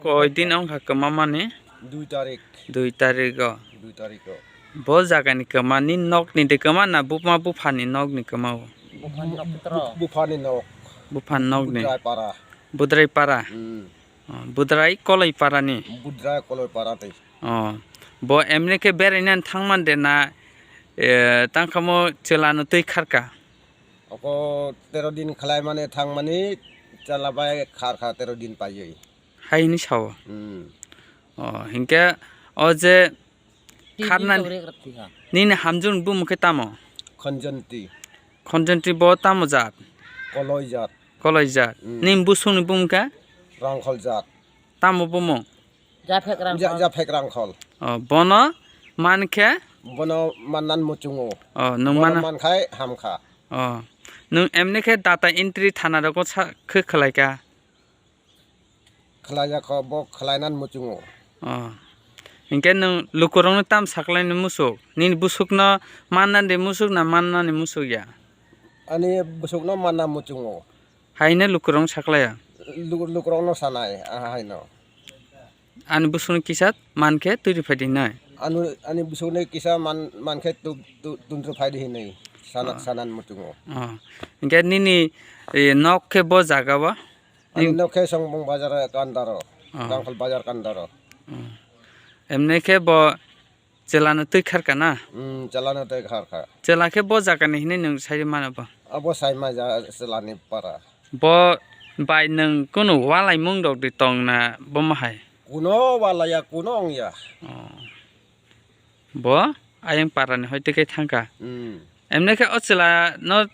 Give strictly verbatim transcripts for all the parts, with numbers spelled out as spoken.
Koi din wngkha kwmamani? Dui tarik. Dui tarik o. Dui tarik o. Bo jagani kwma, ni nokni de kwma na buma buphani nokni kwma o? Buphani nok pitro. Buphani nok. Buphani nokni. Budrai para. Budrai para? Hmm. Oh, Budrai Koloi parani? Budrai Koloi parani. Oh. Bo emni khe beraina thangman de na, eh, tangkhamo chwlano twi kharka? Oko tero din khlaimani thangmani chwla bai kharkha tero din paiwi. Hai hwnwi sao? Hmm. Oh, hinkhe o je kharnani nini hamjwkni bumung khe tamo? Khonjonti. Khonjonti bo tamo jat? Koloi jat. Koloi jat. Hmm. Nini busungni bumung khe? Rangkhol jat. Tamo bumung? Japhek Rangkhol. Ja-, Japhek Rangkhol. Oh, bono man khe? Bono mannan muchungo. Oh, nwng bono mana? Man khai hamkha. Oh, nwng emni khe data entry thana rogo sa khe khlaika? Khlaiya kho, bo khlainan muchungo. Oh. Hinkhe nwng lukurokno tam saklaini musuk? Nini busukno mannani musuk na mannani musuk ya? Ani busukno manna muchungo. Haino lukurokno saklaiya? Lu-, lukurokno sanai, aha haino. Ani busukno kisa mankhe twi rwphai di hinwi? Anu, ani busukno kisa man, mankhe tu, tu, twi rwphai di hinwi sana, oh, sanan muchungo. Oh. Hinkhe nini, e, nok khe bo jaga o? Ani nok khe Songbong bazar kandaro, oh, Rangkhol bazar kandaro. Oh. Emni khe bo chwlano twi kharka na? Hmm, chwlano twi kharkha. Chwla khe bo jagani hinwi nwng sai mano bo? Abo sai ma ja chwlani para. Bo bai nwng kunu walaimung rok de tong na bomo hai? Kuno walaya, kuno wngya. Oh. Bo ayang parani hoi twi khe thangkha. Hmm. Emni khe o chwla no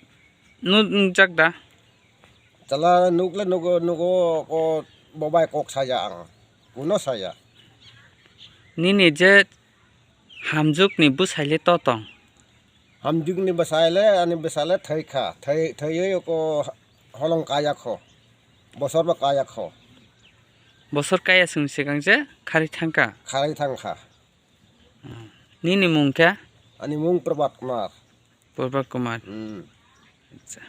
nu-, nukjak da? Chwla nukle nugo, nugo, ko bo bai kok saya ang. Kuno saya. Nini je hamjwkni bwsai le to tong? Hamjwkni bwsai le, ani bwsai le thwikha. Thwi-, thwiwi ko holong kaya kho. Bosor bo kaya kho. Bosor kaya sung sikang je khari thangkha? Khari thangkha. Hmm. Nini mung khe? Ani mung Prabhat Kumar. Purba Kumar. Hmm. Acha.